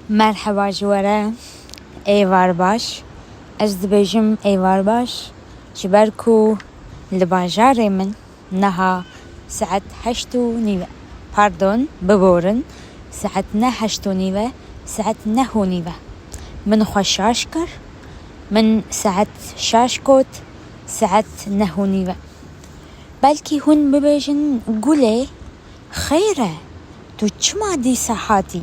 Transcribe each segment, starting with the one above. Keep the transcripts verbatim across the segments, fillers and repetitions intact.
Merheba ji we re, êvar baş. Ez dibêjim êvar baş, ji ber ku li bajarê min niha saet heşt û nîv e. Pardon, biborin, saet ne heşt û nîv e, saet neh û nîv e. Min xwe şaş kir, min saet şaş got, saet neh û nîv e. Belkî hûn bibêjin, Gulê, xêr e, tu çima dîsa hatî?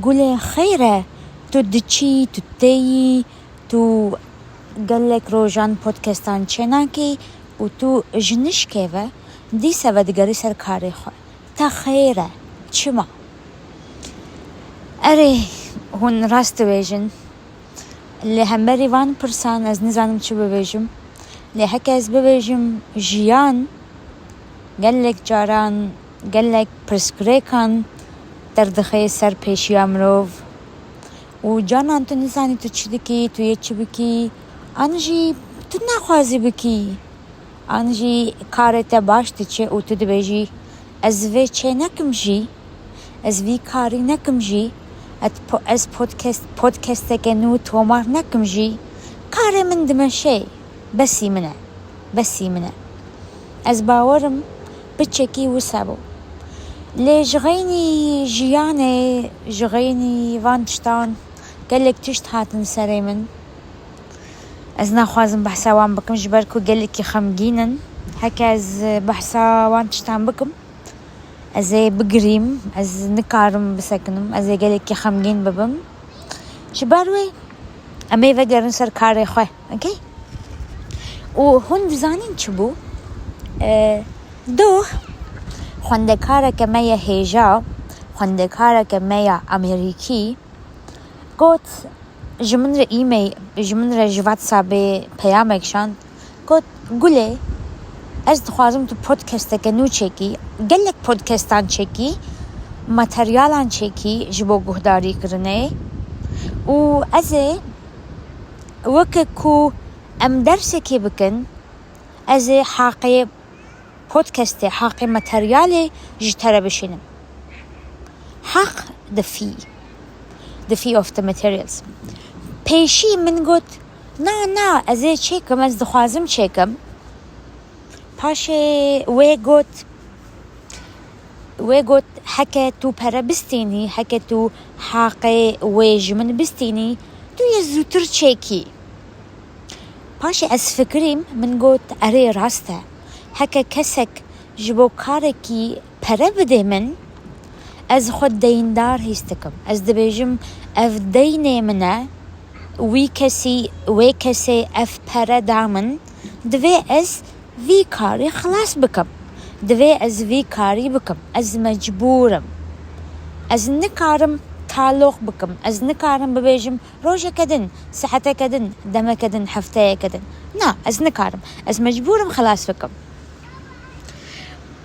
Gulê, xêr e, tu diçî, tu têyî, tu gelek rojan podcastan çênakî û tu ji nişkê ve dîsa vedigerî ser karê xwe. Te xêr e, çima? Erê, hûn rast dibêjin. Li hemberî van pirsan ez nizanim çi bibêjim. Lê heke ez bibêjim, jiyan gelek caran, gelek pirsgirêkan derdixe ser pêşiya mirov. Û caran tu nizanî tu çi dikî, tu yê çi bikî, an jî tu naxwazî bikî. An jî karê te baş diçe û tu dibêjî, ez vê çê nekim jî, ez vî karî nekim jî, ez po-, ez podcast, podcasteke nû tomar nekim jî, karê min dimeşe, besî min e, besî min e. Ez bawerim piçekî wisa bû. Lê ji xeynî jiyanê, ji xeynî van tiştan gelek tişt hatin serê min. Ez naxwazim behsa wan bikim, ji ber ku gelekî xemgîn in. Heke ez behsa wan tiştan bikim, ez ê bigirîm, ez nikarim bisekinim, ez ê gelekî xemgîn bibim. Ji ber wê em ê vegerin ser karê xwe, okey? Û hûn dizanîn çi bû? E, Doh, xwendekareke me ye hêja, xwendekareke me ya Amerîkî, got, ji min re e-mail, ji min re ji WhatsAppê peyamek şand, got, Gulê, ez dixwazim tu podcasteke nû çêkî, gelek podcastan çêkî, materyalan çêkî ji bo guhdarîkirinê û ez ê weke ku em dersekê bikin, ez ê haqê podcastê, haqê materyalê ji te re bişînim. Haq the fee, the fee of the materials. Pêşî min got, na, na, ez ê çêkim, ez dixwazim çêkim. Paşê wê got, wê got, heke tu pere bistînî, heke tu haqê wê ji min bistînî, tu yê zûtir çêkî. Paşê ez fikirîm, min got, erê, rast e. Heke kesek ji bo karekî pere bidê min, ez xwe deyndar hîs dikim. Ez dibêjim, ev deynê min e, wî kesî, wê kesê ev pere da min, divê ez vî karî xilas bikim. Divê ez vî karî bikim. Ez mecbûr im. Ez nikarim taloq bikim. Ez nikarim bibêjim, rojeke din, saeteke din, demeke din, hefteyeke din. Na, ez nikarim. Ez mecbûr im xilas bikim.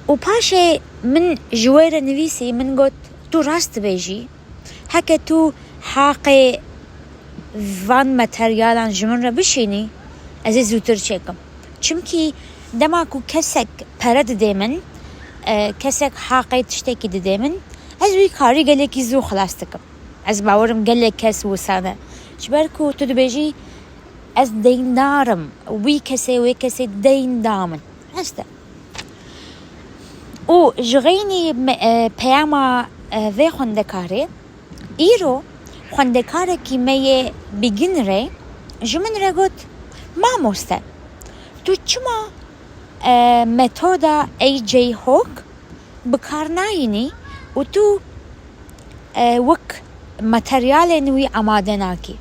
Û paşê min ji wê re nivîsî, min got, tu rast dibêjî. Heke tu haqê van materyalan ji min re bişînî, ez ê zûtir çêkim. Çimkî dema ku kesek pere didê min, e, kesek haqê tiştekî didê min, ez wî karî gelekî zû xilas dikim. Ez bawerim gelek kes wisa ne. Ji ber ku tu dibêjî, ez deyndar im, wî kesê, wê kesê deyn da min. Rast e. Û ji xeynî me, e, peyama, e, vê xwendekarê, îro xwendekarekî me yê beginnerê ji min re got, mamoste, tu çima, e, metoda A J Hawk bi kar nayînî û tu, e, wek materyalên wî amade nakî?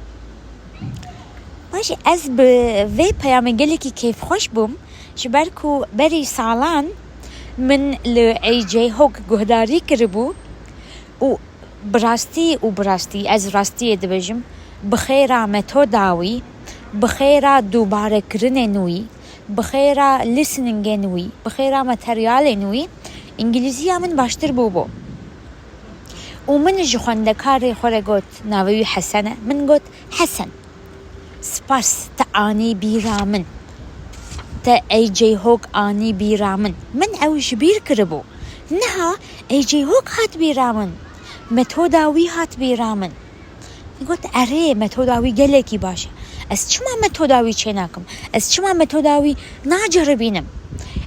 Paşê ez bi vê peyamê gelekî kêfxweş bûm, ji ber ku berî salan min li A J Hawk guhdarî kiribû û bi rastî û bi rastî, ez rastiyê dibêjim, bi xêra metoda wî, bi xêra dubarekirinên wî, bi xêra listeningên wî, bi xêra materyalên wî, îngilîziya min baştir bûbû. Û min ji xwendekarê xwe re got, navê wî Hesen e, min got, Hesen, spas, te anî bîra min. Te A J Hawk anî bîra min. Min ew ji bîr kiribû. Niha A J Hawk hat bîra min. Metoda wî hat bîra min. Got, erê, metoda wî gelekî baş e. Ez çima metoda wî çênakim? Ez çima metoda wî naceribînim?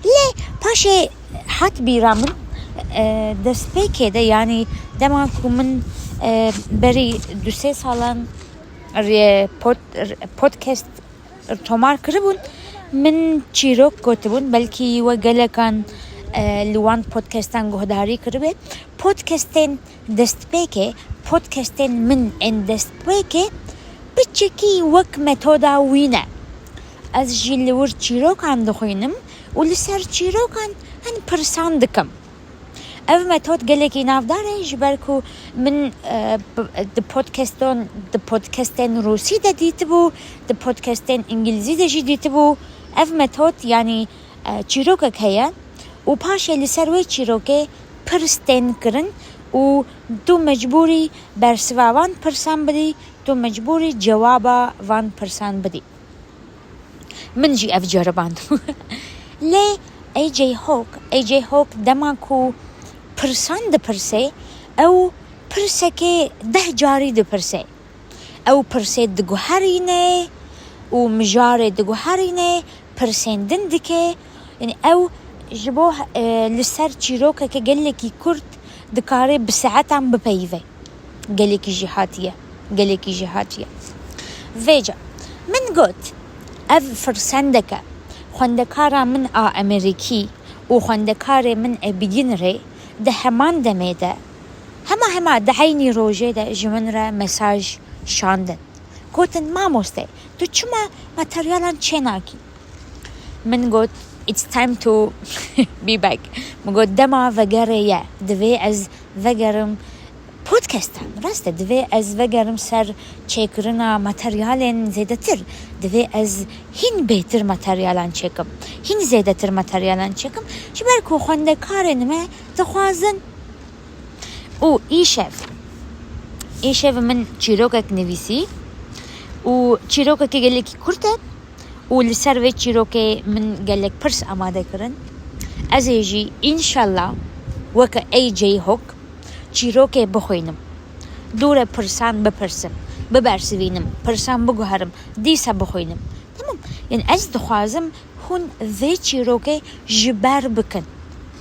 Lê paşê hat bîra min, e, destpêkê de, yanî dema ku min, e, berî du sê salan rê pod-, podcast tomar kiribûn, min çîrok gotibûn, belkî we gelekan, e, li wan podcastan guhdarî kiribe. Podcastên destpêkê, podcastên min ên destpêkê piçekî wek metoda wî ne. Ez jî li wir çîrokan dixwînim û li ser çîrokan hin pirsan dikim. Ev metod gelekî navdar e, ji ber ku min, e, p-, di podcaston-, di podcastên rûsî de dîtibû, di podcastên îngilîzî de jî dîtibû. Ev metod, yanî, e, çîrokek heye û paşê li ser wê çîrokê pirs tên kirin û tu mecbûrî bersiva van pirsan bidî, tu mecbûrî cewaba van pirsan bidî. Min jî ev ceriband. Lê A J Hawk, A J Hawk dema ku pirsan dipirse, ew pirsekê deh carî dipirse. Ew pirsê diguherîne û mijarê diguherîne, pirsên din dike. Yanî ew ji bo, e, li ser çîrokeke gelekî kurt dikare bi saetan bipeyive. Gelekî jêhatî ye, gelekî jêhatî ye. Vêca min got, ev firsendek e. Xwendekara min a Amerîkî û xwendekarê min ê beginnerê di heman demê de, hema hema di eynî rojê de ji min re mesaj şandin. Gotin, mamoste, tu çima materyalan çênakî? Min got, it's time to be back. Min got, dema vegerê ye, divê ez vegerim podcastan. Rast e, divê ez vegerim ser çêkirina materyalên zêdetir. Divê ez hîn bêtir materyalan çêkim. Hîn zêdetir materyalan çêkim. Ji ber ku xwendekarên me dixwazin. Û îşev, îşev min çîrokek nivîsî û çîrokekî gelekî kurt e û li ser vê çîrokê min gelek pirs amade kirin. Ez ê jî înşallah weke A J Hawk çîrokê bixwînim. Dûre pirsan bipirsim, bibersivînim, pirsan biguherim, dîsa bixwînim. Tamam. Yanî ez dixwazim hûn vê çîrokê ji ber bikin.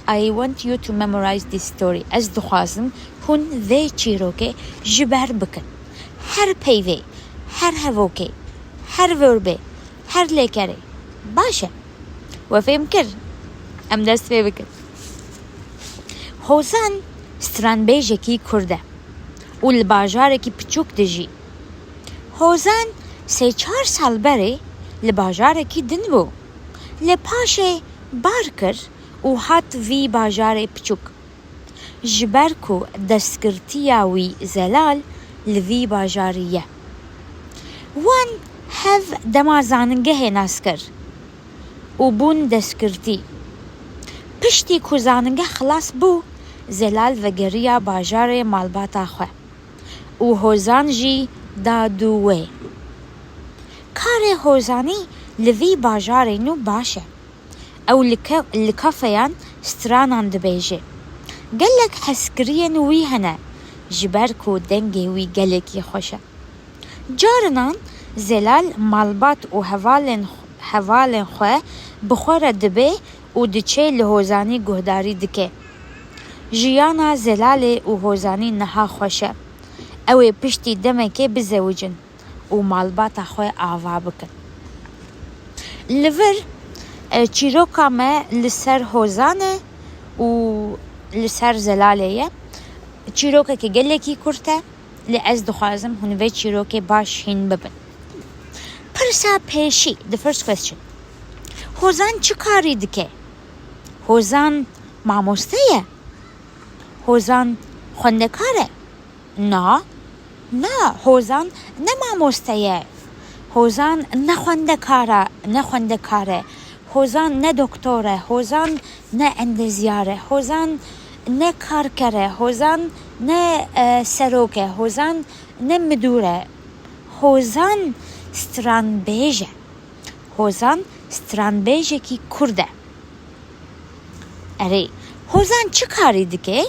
I want you to memorize this story. Ez dixwazim hûn vê çîrokê ji ber bikin. Her peyvê, her hevokê, her verbê, her lêkerê. Baş e. We fêm kir? Em dest pê bikin. Hozan stranbêjekî kurd e û li bajarekî piçûk dijî. Hozan sê çar sal berê li bajarekî din bû. Lê paşê bar kir û hat vî bajarê piçûk. Ji ber ku destgirtiya wî zelal li vî bajarî ye. Wan hev dema zanîngehê nas kir û bûn destgirtî. Piştî ku zanîngeh xilas bû, zelal vegeriya bajarê malbata xwe û Hozan jî da dû wê. Karê Hozanî li vî bajarê nû baş e. Ew li ke-, li kafeyan stranan dibêje. Gelek hezkiriyên wî hene, ji ber ku dengê wî gelekî xweş e. Carinan Zelal malbat û hevalên, hevalên xwe bi xwe re dibe û diçe li Hozanî guhdarî dike. Jiyana Zelalê û Hozanî niha xweş e. Ew ê piştî demekê bizewicin û malbata xwe ava bikin. Li vir, e, çîroka me li ser Hozan e û li ser Zelalê ye. Çîrokekî gelekî kurt e, lê ez dixwazim hûn vê çîrokê baş hîn bibin. Pirsa pêşî, the first question. Hozan çi karî dike? Hozan mamoste ye? Hozan xwendekar e? Na, na, Hozan ne mamoste ye. Hozan ne xwendekar e, ne xwendekar e. Hozan ne doktor e, Hozan ne endezyar e, Hozan ne karker e, Hozan ne, e, serok e, Hozan ne midûr e. Hozan stranbêj e. Hozan stranbêjekî kurd e. Erê, Hozan çi karî dike?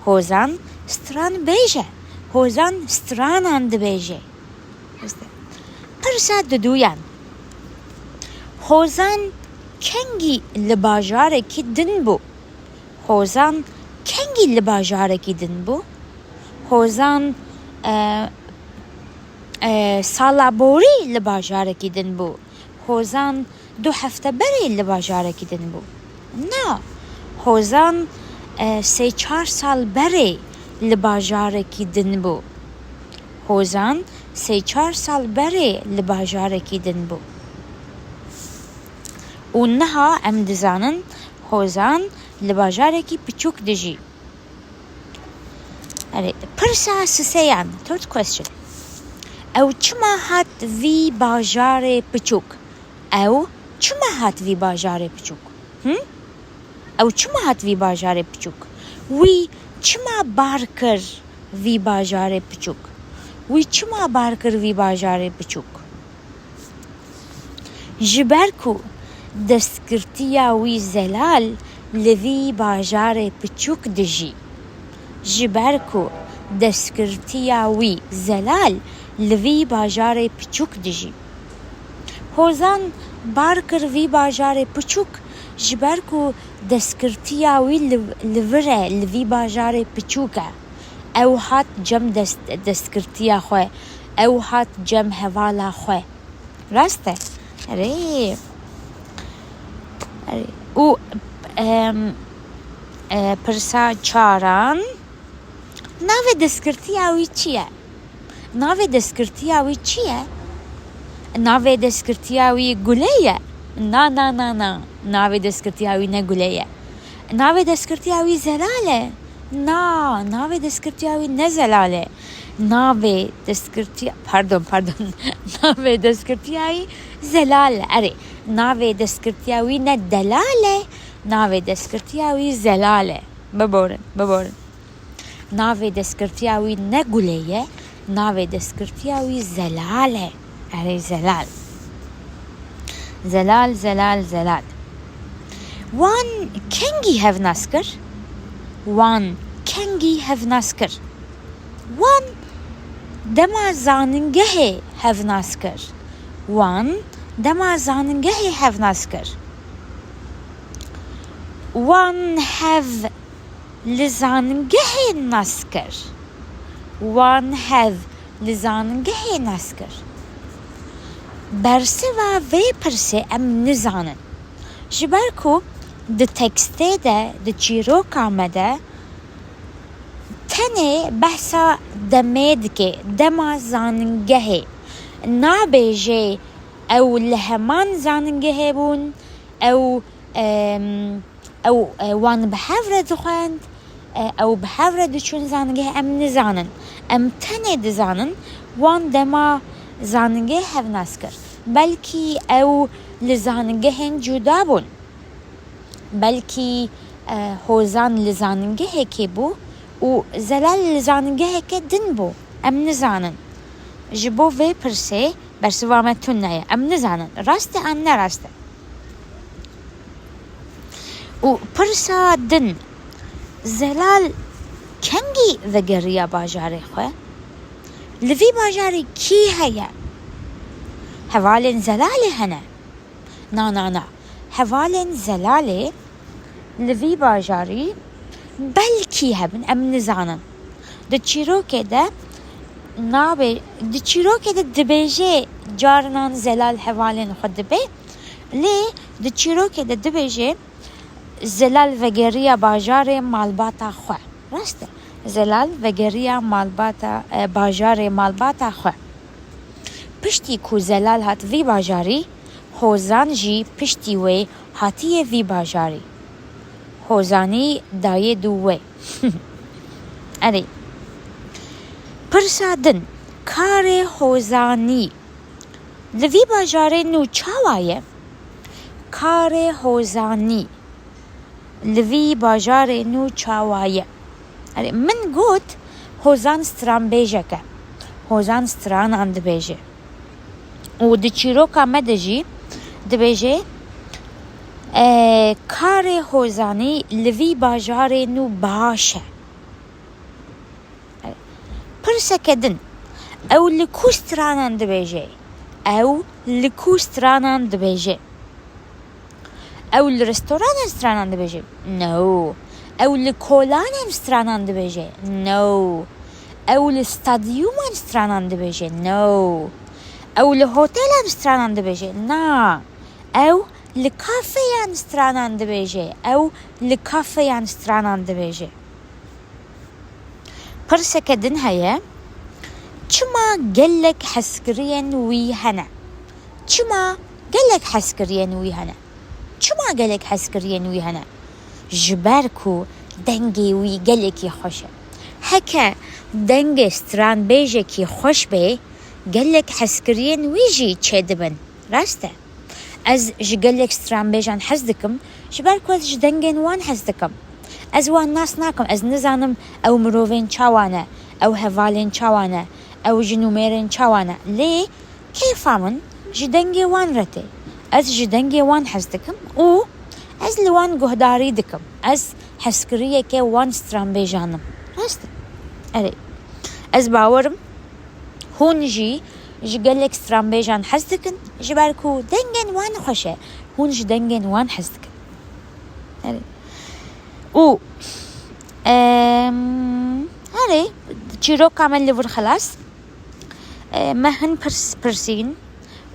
Hozan stranbêj e. Hozan stranan dibêje. Pirsa diduyan. Hozan kengî li bajarekî din bû? Hozan kengî li bajarekî din bû? Hozan, e, e, sala borî li bajarekî din bû? Hozan du hefte berê li bajarekî din bû? Na. Hozan, e, sê çar sal berê li bajarekî din bû. Hozan sê çar sal berê li bajarekî din bû. Û niha em dizanin Hozan li bajarekî piçûk dijî. Erê, pirsa siseyan, third question. Ew çima hat vî bajarê piçûk? Ew çima hat vî bajarê piçûk? Hı? Ew çima hat vî bajarê piçûk? Wî çima bar kir vî bajarê piçûk? Wî çima bar kir vî bajarê piçûk? Ji ber ku destgirtiya wî zelal li vî bajarê piçûk dijî. Ji ber ku destgirtiya wî zelal li vî bajarê piçûk dijî. Hozan bar kir vî bajarê piçûk, ji ber ku destgirtiya wî li, li vir e, li vî bajarê piçûk e. Ew hat cem dest, destgirtiya xwe, ew hat cem hevala xwe. Rast e? Erê. Erê. Û, em, e, pirsa çaran, navê destgirtiya wî çi ye? Navê destgirtiya wî çi ye? Navê destgirtiya wî Gule ye? Na, na, na, na. Navê destgirtiya wî ne Gule ye. Navê destgirtiya wî Zelal e? Na, navê destgirtiya wî ne Zelal e. Navê destgirtiya, pardon, pardon. Navê destgirtiya wî Zelal e. Erê, navê destgirtiya wî ne Delal e. Navê destgirtiya wî Zelal e. Biborin, biborin. Navê destgirtiya wî ne Gule ye, navê destgirtiya wî Zelal e. Erê, Zelal. Zelal, Zelal, Zelal. Wan kengî hev nas kir? Wan kengî hev nas kir? Wan dema zanîngehê hev nas kir. Wan dema zanîngehê hev nas kir. Wan hev li zanîngehê nas kir. Wan hev li zanîngehê nas kir. Bersiva vê pirsê em nizanin. Ji ber ku di tekstê de, di çîroka me de tenê behsa demê dike, dema zanîngehê. Nabêje ew li heman zanîngehê bûn, ew, em, ew, e, wan bi hev re dixwend, e, ew bi hev re diçûn zanîngeh, em nizanin. Em tenê dizanin wan dema zanîngeh hev nas kir. Belkî ew li zanîngehên cuda bûn. Belkî, e, Hozan li zanîngehekê bû û Zelal li zanîngeheke din bû. Em nizanin. Ji bo vê pirsê bersiva me tune ye. Em nizanin. Rast e an ne rast e? Û pirsa din, Zelal kengî vegeriya bajarê xwe? Li vî bajarê kî heye? Hevalên Zelalê hene? Na, na, na. Hevalên Zelalê li vî bajarî belkî hebin, em nizanin. Di çîrokê de nabê, di çîrokê de dibêje carinan Zelal hevalên xwe dibe, lê di çîrokê de dibêje Zelal vegeriya bajarê malbata xwe. Rast e. Zelal vegeriya malbata, e, bajarê malbata xwe. Piştî ku Zelal hat vî bajarî, Hozan jî piştî wê hatiye vî bajarî. Hozanî dayê dû wê. Erê. Pirsa din, karê Hozanî li vî bajarê nû çawa ye? Karê Hozanî li vî bajarê nû çawa ye? Erê, min got, Hozan stranbêjek e. Hozan stranan dibêje. Û di çîroka me de jî dibêje, e, karê Hozanî li vî bajarê nû baş e. Erê, pir Pirseke din. Ew li ku stranan dibêje? Ew li ku stranan dibêje? Ew li restoranan stranan dibêje? No. Ew li kolanan stranan dibêje? No. Ew li stadyuman stranan dibêje? No. Ew li hotelan stranan dibêje? Na. Ew li kafeyan stranan dibêje? Ew li kafeyan stranan dibêje? Pirseke din heye, çima gelek hezkiriyên wî hene? Çima gelek hezkiriyên wî hene? Çima gelek hezkiriyên wî hene? Ji ber ku dengê wî gelekî xweş e. Heke dengê stranbêjekî xweş be, gelek hezkiriyên wî jî çêdibin. Rast e. Ez ji gelek stranbêjan hez dikim, ji ber ku ez ji dengên wan hez dikim. Ez wan nas nakim, ez nizanim ew mirovên çawa ne, ew hevalên çawa ne, ew jin û mêrên çawa ne. Lê kêfa min ji dengê wan re tê. Ez ji dengê wan hez dikim û ez li wan guhdarî dikim. Ez hezkiriyeke wan stranbêjan im. Rast e. Erê. Ez bawer im hûn jî ji gelek stranbêjan hez dikin, ji ber ku dengên wan xweş e. Hûn ji dengên wan hez dikin. Erê. Û, em, erê, çîroka me li vir xilas. E, me hin pirs pirsîn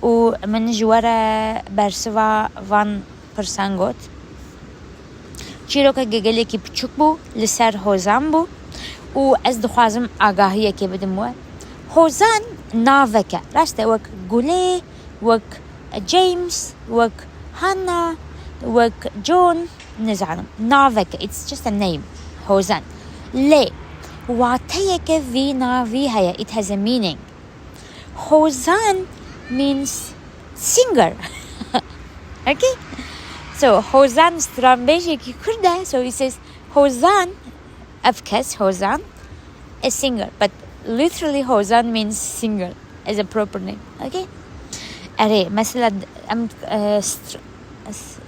û min ji we re bersiva van pirsan got. Çîrokeke gelekî piçûk bû, li ser Hozan bû û ez dixwazim agahiyekê bidim we. Hozan navek e, rast e, wek Gulê, wek James, wek Hannah, wek John, nizanim. Navek e, it's just a name. Hozan. Lê wateyeke vî navî heye, it has a meaning. Hozan means singer. Okay? So, Hozan stranbêjekî Kurd e. So he says, Hozan, of course, Hozan, a singer. But literally, Hozan means singer, as a proper name. Okay? Erê, mesela, em, e, str-, s-,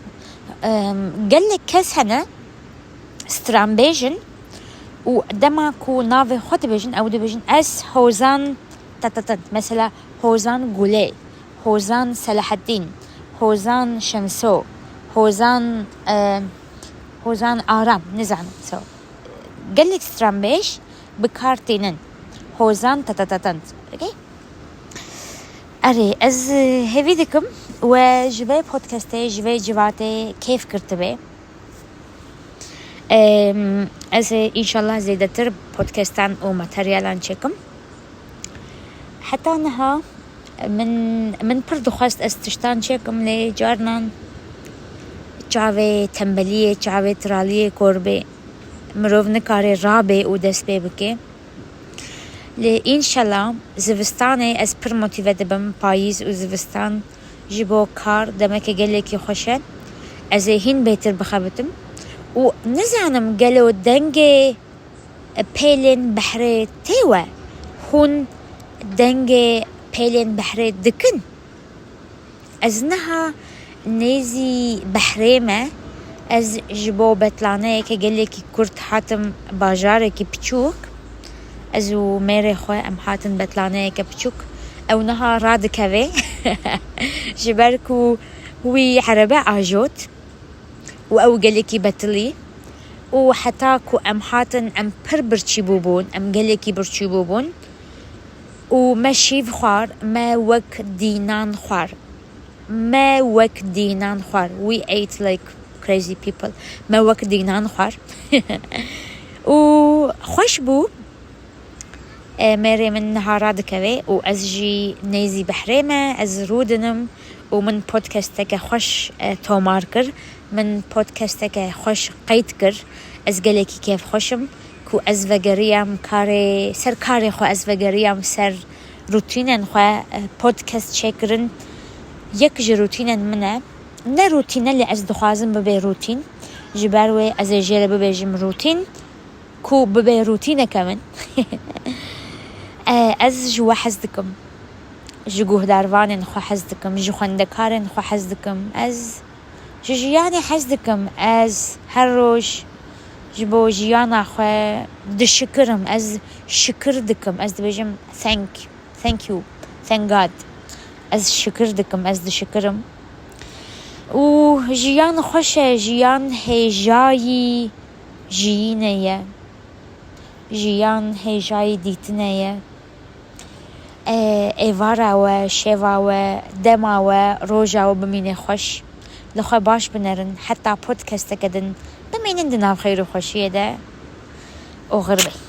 em, gelek kes hene, stranbêj in û dema ku navê xwe dibêjin, ew dibêjin, "Ez Hozan tatatan." Mesela, Hozan Gulê, Hozan Selahaddîn, Hozan Şemso, Hozan, e, Hozan Aram, nizanim. So, gelek stranbêj bi kar tînin. Hozan tatatan. Okay? Erê, ez, e, hêvî dikim we ji vê podcastê, ji vê civatê kêf girtibe. Em, ez ê înşallah zêdetir podcastan û materyalan çêkim. Heta niha min, min pir dixwest ez tiştan çêkim, lê carinan çavê tembeliyê, çavê tiraliyê kor bê. Mirov nikare rabe û dest pê bike. Lê înşela zivistanê ez pir motîve dibim, payîz û zivistan ji bo kar demeke gelekî xweş e. Ez ê hîn bêtir bixebitim û nizanim gelo dengê pêlên behrê tê we? Hûn dengê pêlên behrê dikin? Ez niha nêzî behrê me. Ez ji bo betlaneyeke gelekî kurt hatim bajarekî piçûk. Ez û mêrê xwe em hatin betlaneyeke piçûk. Ew niha radikeve. Ji ber ku wî erebe ajot û ew gelekî betilî. Û heta ku em hatin, em pir birçî bûbûn, em gelekî birçî bûbûn. Û me şîv xwar, me wek dînan xwar. Me wek dînan xwar. We ate like crazy people. Me wek dînan xwar. Û xweş bû. E, mêrê min niha radikeve û ez jî nêzî behrê me, ez rûdinim û min podcasteke xweş, e, tomar kir. Min podcasteke xweş qeyd kir. Ez gelekî kêfxweş im ku ez vegeriyam karê, ser karê xwe ez vegeriyam, ser rutînên xwe, e, podcast çêkirin. Yek ji rutînên min e. Ne rutîn e, lê ez dixwazim bibe rutîn. Ji ber wê ez ê jê re bibêjim rutîn, ku bibe rutîneke min. E, ez ji we hez dikim. Ji guhdarvanên xwe hez dikim. Ji xwendekarên xwe hez dikim. Ez ji jiyanê hez dikim. Ez her roj Ji bo jiyana xwe dişikirim. Ez şikir dikim. Ez dibêjim thank, thank you, thank God. Ez şikir dikim, ez dişikirim. Û jiyan xweş e, jiyan hêjayî jiyînê ye. Jiyan hêjayî dîtinê ye. Ê, êvara we, şeva we, dema we, roja we bimîne xweş. Li xwe baş binerin, heta podcasteke din bimînin di nav xeyr û xweşiyê de. Oxir be.